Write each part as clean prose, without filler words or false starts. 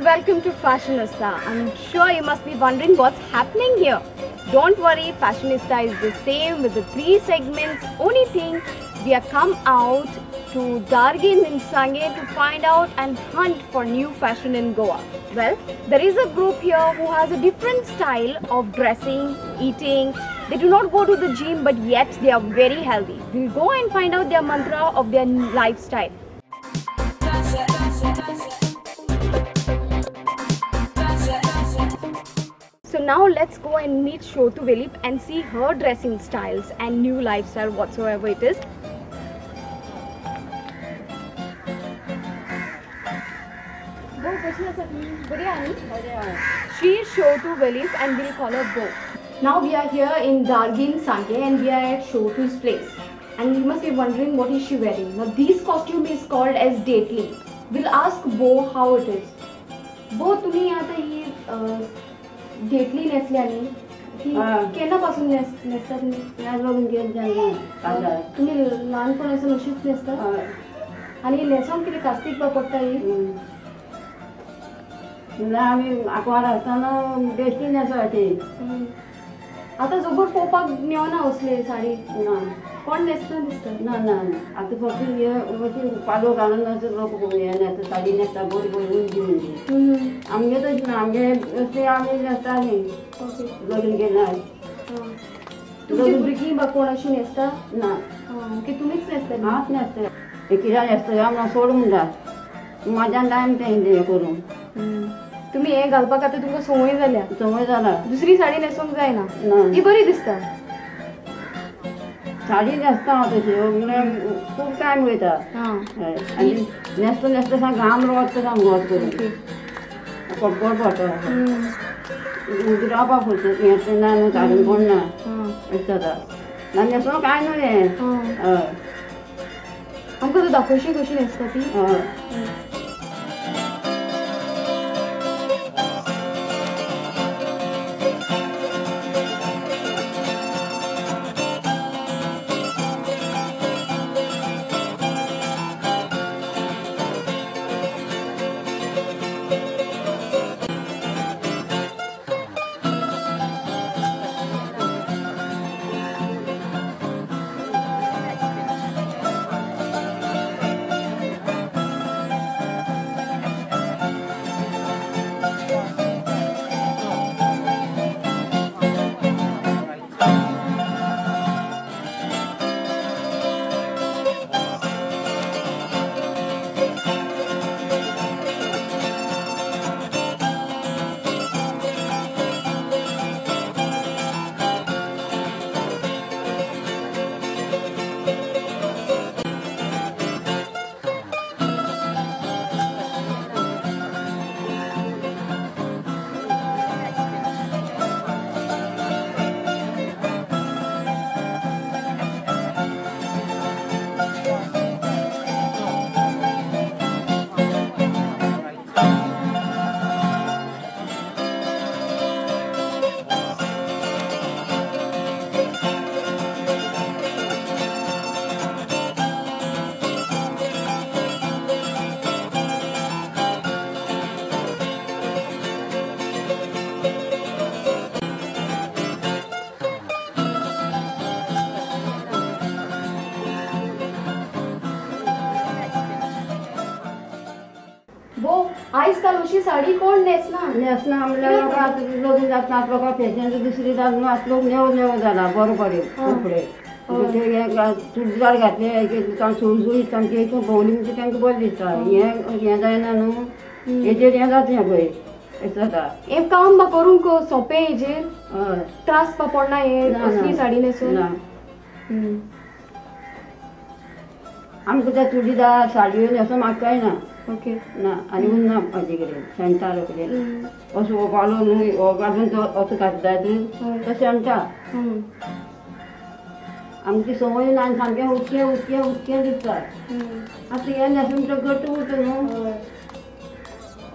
Welcome to Fashionista. I'm sure you must be wondering what's happening here. Don't worry, Fashionista is the same with the three segments. Only thing, we have come out to Dargin in Sanguem to find out and hunt for new fashion in Goa. Well, there is a group here who has a different style of dressing, eating. They do not go to the gym, but yet they are very healthy. We'll go and find out their mantra of their lifestyle. So now let's go and meet Shotu Velip and see her dressing styles and new lifestyle whatsoever it is. She is Shotu Velip and we'll call her Bo. Now we are here in Dargin Sanguem and we are at Shotu's place. And you must be wondering what is she wearing. Now this costume is called as Detli. We'll ask Bo how it is. Bo, तुम्ही आता ही deadly नेसली आनी ती केन्ना पासून नेसता तुमी? तुमी ल्हानपणासून अशीच नेसता? आनी नेसोंक कितें कास्तीक बा पडटा ही? म्हणल्यार आमी आंकवार आसतना बेश्टी न्हेसपाची. आतां जबर पळोवपाक मेळना असली साडी. ना, कोण न्हेसना दिसता. ना ना ना, आतां फक्त हे पालो घालून लोक हे न्हेसता, साडी न्हेसता बरी बरी उंची उंची. आमगे तशें ना, आमगे अशें आमी न्हेसतालीं लग्न केन्ना. तुमची भुरगीं बा कोण अशी न्हेसता? ना. ओके, तुमीच न्हेसता? हांवच न्हेसता. कित्याक न्हेसता म्हणून सोड म्हणटा, म्हाज्यान टायम तें हें करूंक. तुमी हें घालपाक आतां तुमकां संवय जाल्या? संवय जाला. दुसरी साडी न्हेसूंक जायना? ती बरी दिसता. साडी न्हेसता हांव तशी, म्हणल्यार खूब टायम वयता. आनी न्हेसता न्हेसता सामको घाम वता सामको वच करून कपड पडटा, रावपाक फुरसत हें ना न्हू, काडून कोण ना अशें जाता. ना न्हेसूंक कांय न्हू हें. हय, आमकां तूं दाखोवशी कशी न्हेसता ती? हय. आयज काल अशी साडी कोण न्हेसना. न्हेसना म्हणल्यार लोक आतां लग्न जातना लोकां फॅशन दुसरी जावन आतां लोक नेव नेव जाला बरो बरे कपडे चुडीदार घातले सुळसुळीत सामके भोंवली म्हणजे तांकां बरें दिसता. हें हें जायना न्हू, हेजेर हें जाता हें पळय अशें जाता. हें काम बा करूंक सोंपें हेजेर? हय, त्रास बा पडना हे असली साडी न्हेसून? ना, आमकां त्या चुडीदार साडयो न्हेसून म्हाका कांय ना. ओके. ना आनी उरना म्हाजे कडेन शेणटा रोखडें. असो हो पालो न्हू हो घालून तो असो घातला तो शेणटा. आमची संवय ना आनी सामकें उदकें उदकें उदकें दिसता. आतां हें न्हेसून तो घट्ट उरता न्हू,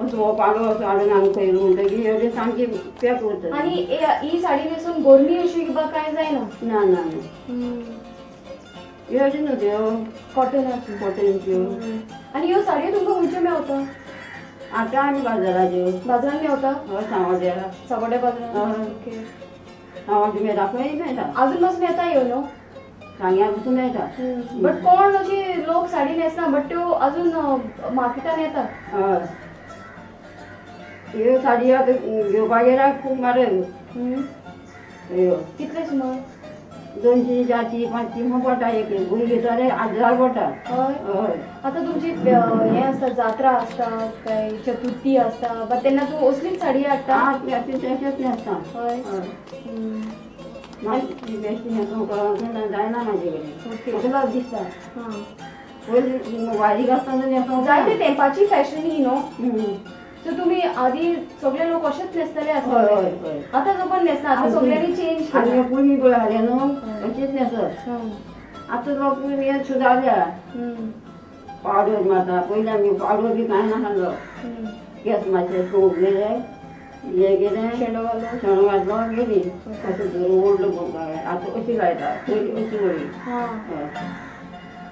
असो हो पालो असो हाडून हांगा खंय म्हणटकीर हें सामकें पॅक उरता. आनी ही साडी न्हेसून गरमी अशी बा कांय जायना? ना ना ना, ह्यो अश्यो न्हू त्यो कॉटनाच्यो. कॉटनच्यो. आनी ह्यो साडयो तुमकां खंयच्यो मेवता? आतां आमी बाजाराच्यो बाजारान मेवता? हय सांवड्ड्या. सांवड्ड्या बाजारान. ओके. सांवड्डे मेळटा खंय मेळटा अजून पासून येता ह्यो न्हू सांग्या पसून मेळटा. बट कोण अशी लोक साडी न्हेसना बट त्यो अजून मार्केटान येतात. हय ह्यो साडी आतां घेवपाक गेल्यार खूब म्हारग. ह्यो कितले सुमार? 200 400 500 म्हूण पडटा एक भुरगीं घेता जाल्यार 1000 पडटा. हय हय. आतां तुमची हें आसता जात्रा आसता काय चतुर्थी आसता बट तेन्ना तूं असलीच साडी हाडटा? तशेंच न्हेसता. हय. मातशी बेश्टी न्हेसूंक जायना म्हाजे कडेन म्हाका लज दिसता. पयलीं बारीक आसतना न्हेसूंक जायते तेंपाची फॅशन ही न्हू. सो तुमी आदी सगळे लोक अशेच न्हेसताले आसतले. आतां जो कोण न्हेसना आतां सगळ्यांनी चेंज केला. पयलीं पळय हालें न्हू तशेंच न्हेसत. आतां लोक हें सुदारल्या. पावडर मारता. पयलीं आमी पावडर बी कांय नासलो. केंस मातशे सोंप गेले हें गेलें शेणो घालो शेणो घातलो गेली अशें धरून ओडलो आतां अशी घालता पयलीं अशी वळी.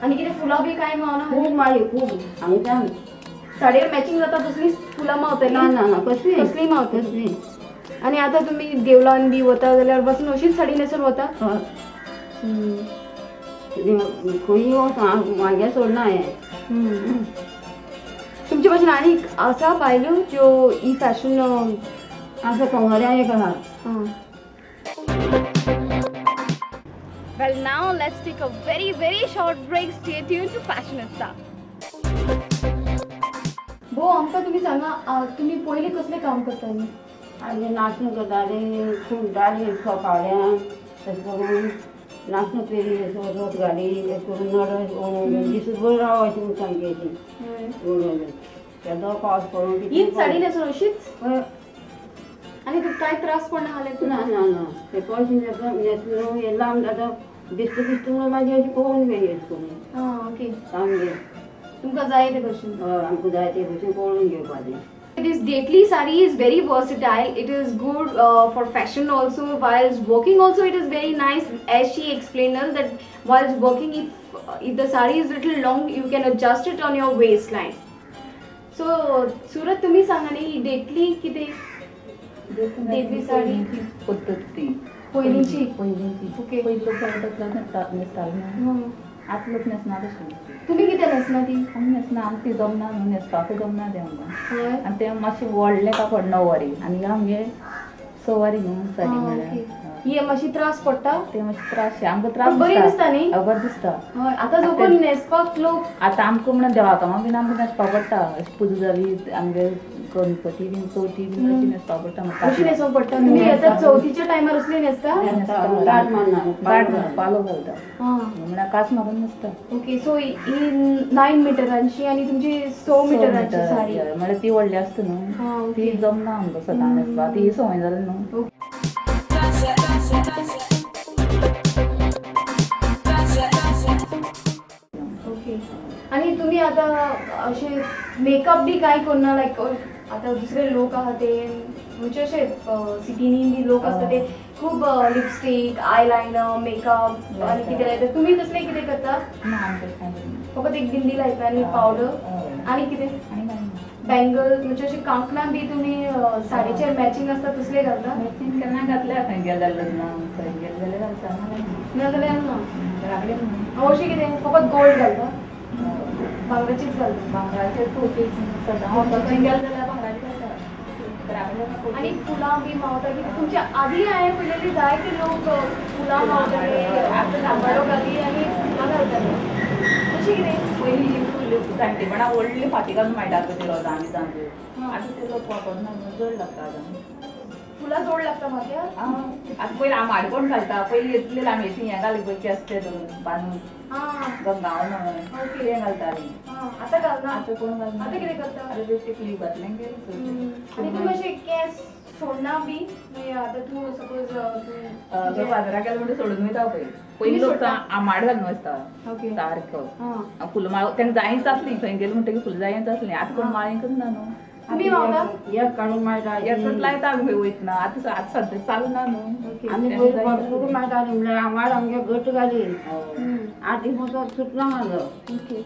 आनी कितें फुलां बी कांय मावना? खूब माळी खूब हांगच्यान साडयेर मॅचिंग जाता तसलीच फुलां मावतली? ना ना ना कसली कसली मावतली. कसली. आनी आतां तुमी देवळान बी वता जाल्यार बसून अशीच साडी न्हेसून वता? हय. खंय वचूं म्हागे सोडना हें. तुमचे भाशेन आनीक आसा बायलो ज्यो ही फॅशन आसा? कोंगऱ्या एक आहा. Well, now let's take a very very short break. Stay tuned to Fashionista. भो आमकां तुमी सांगा तुमी पयलीं कसलें काम करताली? आमी नाचणें करतालीं खुंटालीं सकाळ्यां तशें करून नाचणें पेरी रोत घाली अशें करून नड दिसभर राव अशें सामकें अशी केदो पावस पडून. हीच साडी न्हेसून अशीच? आनी तुका कांय त्रास पडना जाल्यार? ना ना ना ते कशें न्हेसून हें लांब जाता दिसता दिसता म्हणून मागीर अशें पळोवन गेली अशें करून. आं ओके. सामकें तुमकां जाय ते भशेन? हय आमकां जाय ते भशेन पळोवन घेवपाचें. This Detli sari is very versatile. It is good for fashion also. Whilst working also it is very nice, as she explained us that whilst working if the sari is little long you can adjust it on your waistline. So Surat तुम्ही सांगा न्ही Detli कितें? Detli sari पद्दत ती पयलींची. पयलींची. Okay. पयलीं लोक न्हेसताले न्हू आतां लोक न्हेसना तशें. तुमी कितें न्हेसना ती? आमी न्हेसना आमकां ती जमना न्हू न्हेसपाकूय जमना तें आमकां. आनी तें मातशें व्हडलें कापड 9 वारी आनी आमगे 6 वारी न्हू साडी म्हणल्यार. ही मातशी त्रास पडटा? ते मातशें त्रास आमकां त्रास बरी दिसता न्ही? बरें दिसता. हय. आतां जो कोण न्हेसपाक लोक आतां आमकां म्हणून देवा कामां बीन आमकां न्हेसपाक पडटा. अशी पुजा जाली आमगे गणपती बीन चवथी बीन तशी न्हेसपाक पडटा. अशी न्हेसोंक पडटा. तुमी आतां चवथीच्या टायमार असली न्हेसता? गांठ मारना गांठ पालो घालता म्हणल्यार कास मारून न्हेसता. ओके. सो ही 9 मिटरांची आनी तुमची 6 मिटरांची साडी म्हणल्यार ती व्हडली आसता न्हू ती जमना आमकां सदां न्हेसपाक. ती संवय जाली न्हू. ओके. आनी तुमी आतां अशें मेकअप बी कांय करना? लायक आतां दुसरे लोक आहा ते म्हणजे अशे सिटीनी बी लोक आसता ते खूब लिपस्टीक आयलायनर मेकअप आनी कितें लायता. तुमी तसलें कितें करता? ना आमी तशें कांय करना. फकत एक बिंदी लायता आनी पावडर आनी कितें? बँगल म्हणजे अशे कांकणां बी तुमी साडयेचेर मॅचिंग आसता तसले घालता? मॅचिंग केन्ना घातल्या खंय गेले जाल्यार लग्नाक खंय गेले जाल्यार घालता. ना जाल्यार ना घरा कडेन अशें कितें फकत गोल्ड घालता? भांगराचीच घालता? भांगराचे पोती सदां खंय गेले जाल्यार भांगराचे घालता. आनी फुलां बी मावता की तुमच्या आदी हांवें पळयलेली जायते लोक फुलां मावताले आंबाडो घाली आनी फुलां घालताले. तशें कितें पयलीं जाणटेपणा व्हडली फाती घालून माळटा पळय ते रोजां बिजांच्यो. आतां ते लोक वापरना जड लागता. आतां फुलां जोड लागता माथ्यार. आतां पयलीं आमाड कोण घालता? पयलीं इतले लांबयेची हें घाली पळय केंस ते धरून बांदून गंगावन तें घालतालीं. आतां घालना? आतां कोण घालना. आतां कितें करता? आतां बेश्टे क्लीप घातलें गेलें. आनी तुमी अशें केंस सोडना बी? आतां तूं सपोज तूं बाजाराक गेलो म्हणटा सोडून वयता पळय. पयलीं लोक आमाड घालून वचता सारको. फुलां माळ तांकां जायच आसलीं खंय गेलें म्हणटकीर फुलां जायच आसलीं. आतां कोण माळींकच ना न्हू. तुमी मावता? एक काडून माळटा एकच लायता आमी खंय वयतना. आतां आतां सद्या चालू ना न्हू. आमी पयलीं भरपूर माळटालीं म्हणल्यार आमाड आमगे घट्ट घाली 8 दीस असो सुटना म्हाजो. ओके.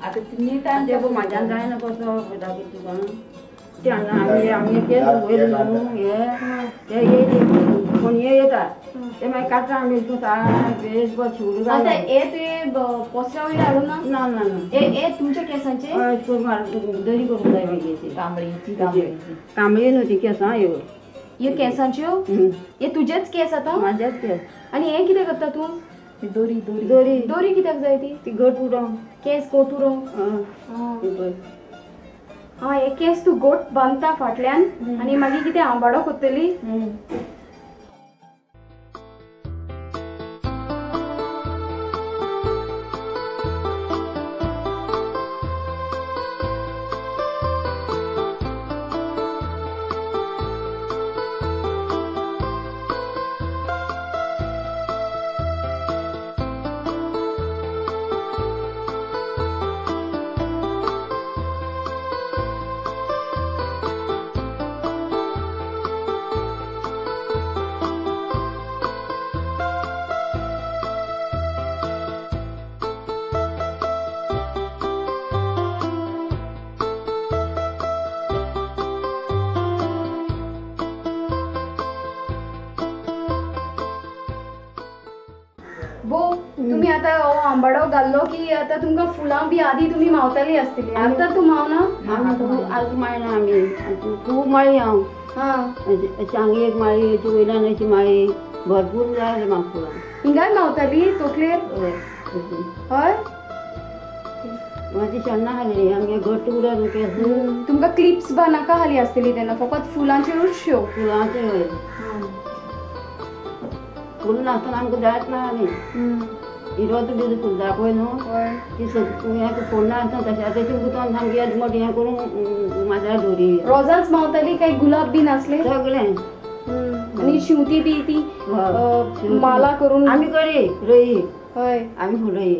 आतां ती टायम ते म्हाज्यान जायना कसो पळयता कितें तुका. ते आमी आमी केस वयर न्हू हे ते येयले कोण हे येता ते मागीर काडटा आमी बेस बरो शिवडू. आतां हे तुवें पोसऱ्या वयले हाडूं ना? ना ना ना. हे तुमच्या केसांचे? हय, करून दरी करूंक जाय मागीर. कांबळीची कांबळीची कांबळी न्हू ती केसां ह्यो. ह्यो केसांच्यो? हे तुजेच केस आतां? म्हाजेच केस. आनी हे कितें करता तूं? दोरी दोरी दोरी. दोरी कित्याक जाय ती? ती घट उरोंक. केस गोट उरोंक. हा, हे केस तूं गोट बांदता फाटल्यान आनी मागीर कितें आंबाडो कोत्तली? बो तुम्ही आता आंबाडो घाल्लो की आता तुमकां फुलां बी आदी तुमी मावताली आसतली, आतां तूं मावना? आतां माळना आमी, खूब माळी हांव. हांगा एक माळी, हेची वयल्यान अशी माळी, भरपूर जाय म्हाका फुलां. हिंगाय मावताली तोकलेर? हय. म्हाजी शेणां हाली आमगे घट्ट उरत केस. तुमकां क्लिप्स बा नाका हाली आसतली तेन्ना, फकत फुलांचेरूच श्यो. फुलांचे हय. फुलां नासतना आमकां जायच ना आनी इरोत बी फुलता पळय न्हू ती सगळी फोडना आसतना तशें तशें गुंतोवन सामकी अजमट हें करून म्हाज्या दोरी. रोजांच मावताली काय गुलाब बी नासले? सगळें. आनी शिंवती बी ती माला करून आमी करी रयी. हय, आमी फुलयी.